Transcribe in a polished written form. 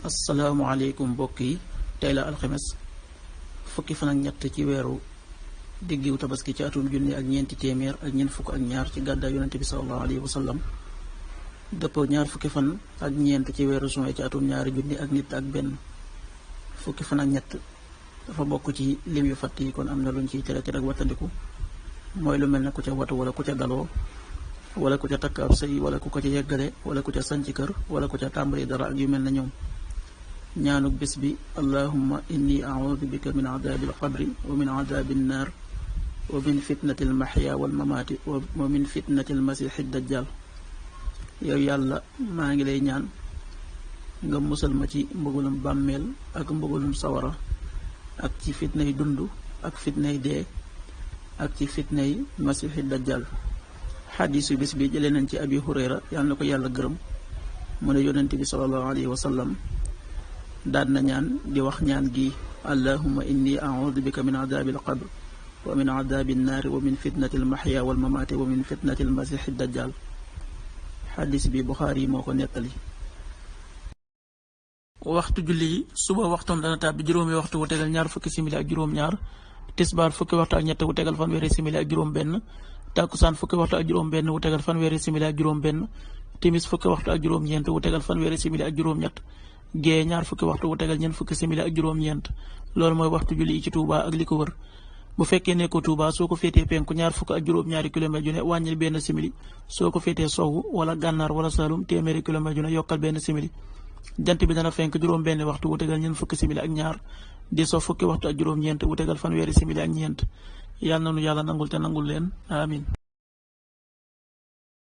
asalaamaaleykum mbokk yi tey la alxames fukki fan ak ñett ci weeru diggiw tabaski ci atum junni ak ñeenti téeméer ak ñeent fukk ak ñaar ci gàddaay yonente bi sallallahu alayhi wa sallam dëppoo ñaar fukki fan ak ñeent ci weeru juin ci atum ñaari junni ak nit ak benn. fukki fan ak ñett dafa bokk ci lim yu fatt yi kon am na luñ ciy tere ak wattandiku mooy lu mel ne ku ca watu wala ku ca daloo wala ku ca takk ab sëy wala ku ko ca yeggale wala ku ca sanc kër wala ku ca tàmbali dara ak yu mel na ñoom. ñaanuk bés bi allahumma inni a'udhu bika min adabil qabri wa min adabil naar wa min fitnati al mahya wal mamati wa min fitnati al masiixi dajjal. yow yàlla maa ngi lay ñaan nga musal ma ci mbugulum bàmmeel ak mbugulum sawara ak ci fitnay dund ak fitnay dee ak ci fitnay masiixi dajjal. xadiisu bés bi jëlee nañ ci abi hurayra yàlla na ko yàlla gërëm mu ne yonent bi sallallahu alayhi wa sallam daan na ñaan di wax ñaan gi allahumma inni a'udhu bika min adabil qabr wa min adabil naar wa min fitnati al mahya wal mamati wa min fitnati al masiixi dajjal. xadis bi Buxaari yi moo ko nettali. waxtu julli yi suba waxtoom dana tàbbi juróomi waxtu wu tegal ñaar fukki simili ak juróom-ñaar, tisbaar fukki waxtu ak ñett wu tegal fanweeri simili ak juróom-benn, takkusaan fukki waxtu ak juróom-benn wu tegal fanweeri simili ak juróom-benn, timis fukki waxtu ak juróom-ñeent wu tegal fanweeri simili ak juróom-ñett, gée ñaar fukki waxtu wu tegal ñeent fukki simili ak juróom-ñeent. loolu mooy waxtu julli yi ci Touba ak li ko wër. bu fekkee nekkoo Touba soo ko féetee penku ñaar fukk ak juróom-ñaari kilomètre ju ne wàññil benn simili, soo ko féetee sowwu wala gànnaar wala Saalum téeméeri kilomètre ju ne yokkal benn simili. jant bi dana fenk juróom benn waxtu wu tegal ñeent fukki simili ak ñaar, di so fukki waxtu ak juróom-ñeent wu tegal fanweeri simili ak ñeent. yàlla na nu yàlla nangul te nangul leen amin